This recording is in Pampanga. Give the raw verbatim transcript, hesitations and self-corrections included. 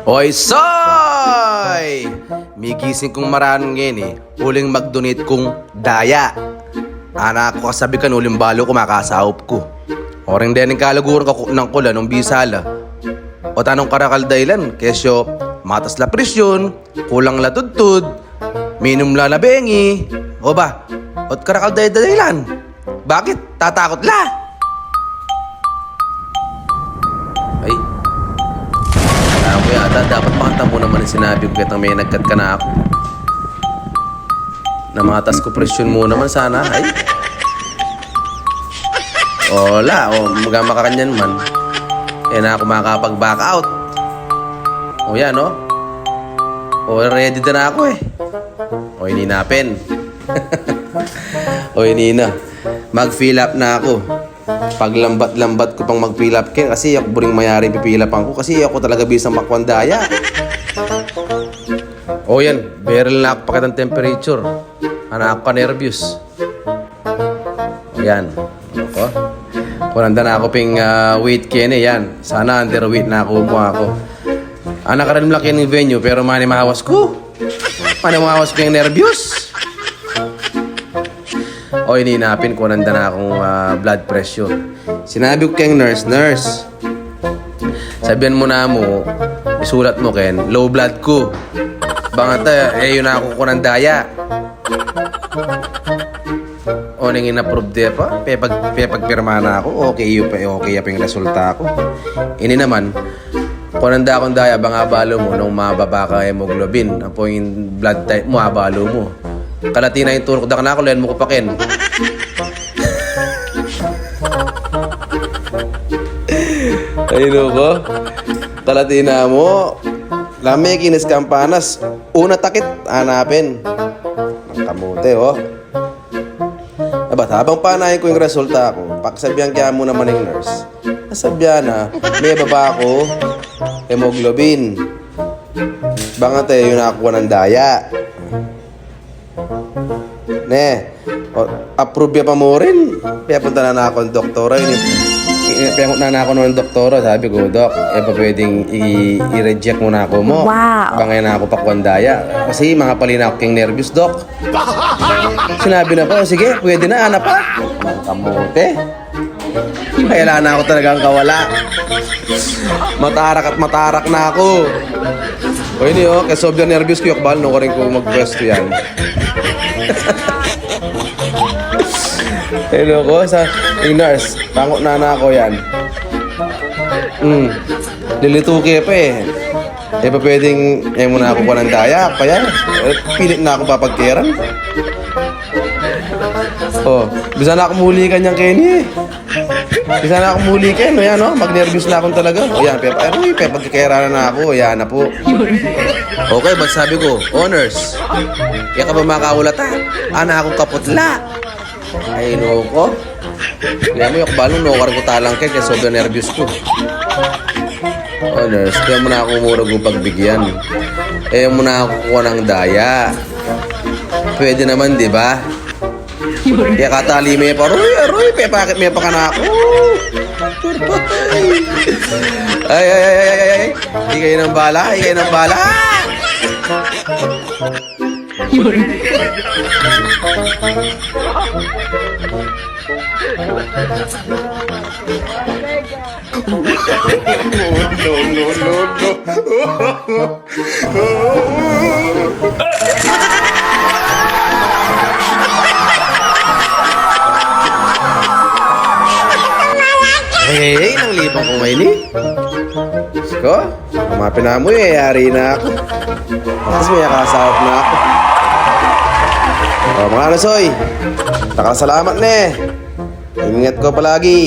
Oy, soy! Migising kung maranun ngeni, uling mag-donate kung daya. Ana ku, kasabikan, uling balu ku makasaup ku. Oring dening kaluguran, kaku-, nang kula nung bisa la. O tanung karakal dahilan, kesyo matas la presyun, kulang la tudtud, minum la na bengi, o ba? Ot karakal day-, dahilan. Bakit? Tatakut la? Ay. Alam ko yata, dapat pakanta mu naman ing sinabi ku ketang menagkat kanaku. Na matas ku presyun mu naman sana, ay. Ola, o, maga makakanyan man. E na ku makapag-back out. O, yan, o. O, ready da na ku, e. O, ini na pin. O, ini na. Mag-fill up na ku. Paglambat-lambat ku pang mag-fill up ken, kasi e ku buring mayari pi-fill upan ku, kasi e ku talaga bisang makuan daya. O, yan, barrel na ku pa ketang temperature. Ana ku kanerbiyus. O, yan. Ako. Kunan da na ku ping, ah, weight keni, yan. Sana underweight na ku mu aku. Ana karin mula kening venue, pero mani mawas ku. Mani mawas ku ing nerbiyus. O, ini na pin, kunan da na kung, ah, blood pressure. Sinabi ku keng nurse, "Nurse, sabian mu namu, isulat mu ken, low blood ku. Bang ata, e yu na ku kunan daya." O, ning in-approve de pa, pepag-, pepagpirma na ku, okay yu pa, okay ya pa ing resulta ku. Ini naman, kunan da kung daya, bang abalu mu nung mababa ka hemoglobin, ampo ing blood type mu, abalu mu. Kalati na ing turuk da kanaku, len mu ku pa ken. Ay, naku. Kalati na mu. Lame kinis kampanas. Una takit, ana pin. Nang kamuti, o. Aba, habang panayan ku ing resulta ku, pakasabian ke mu naman ing nurse. Sabian na, mebaba ku hemoglobin. Bang ata e yu na ku kunan daya. Ne, o, approve ya pa mu rin. Piyapunta na na kung doktora, ini, ini, piyangutnan na ku nung doktora, sabi ku, "Dok, e ba pwedeng i-, i-reject mu na ku mu? Wow. Bang e na ku pakuan daya. Kasi mangapali na ku king nerbiyus, Dok." Sinabi na pa, "O, sige, pwede na, ana pa." Kamuti. Kailangan na ku talagang kawala. Matarak at matarak na ku. O, ini, o, kaya sobrang nerbiyus ku, e ku balu nung karin ku magpwesto yan. Hello ku, sa ing nurse, pangu na na ku yan. Hmm. Lilitu ke pa, e. E pa pwedeng, e mu na ku kunan daya, pa yan. E, pilit na ku papagkeran. O, bisa na ku muli kanyan keni. Bisa na ku muli keni, o yan, o, magnerbiyus na ku talaga. O yan, pepa-, aruy, pepagkekera na ku, o yan na pu. Okay, ba't sabi ku, "O, nurse, e ka ba makaulat, a? Ana kung kaputla." Ay, naku. Kaya mu, e ku balu nung karin ku talang ke, kaya sobrang nerbiyus ku. O, nurse, kaya mu na ku mura gu pagbigyan. E mu na ku kunan daya. Pwede naman, di ba? Kaya katali me pa, aruy, aruy, pepakit me pa kanaku. Ay, ay, ay, ay, ay, ay. Ikaw nang bala, ikaw nang bala. No, no, no, no. Hey, hey, hey, nang libang ku ngeni. Diyos ku, mapinamu, e, yari na ku. At least me kasaup na ku. O, mga alusoy, dakal a salamat ne. Ingat kayu palagi.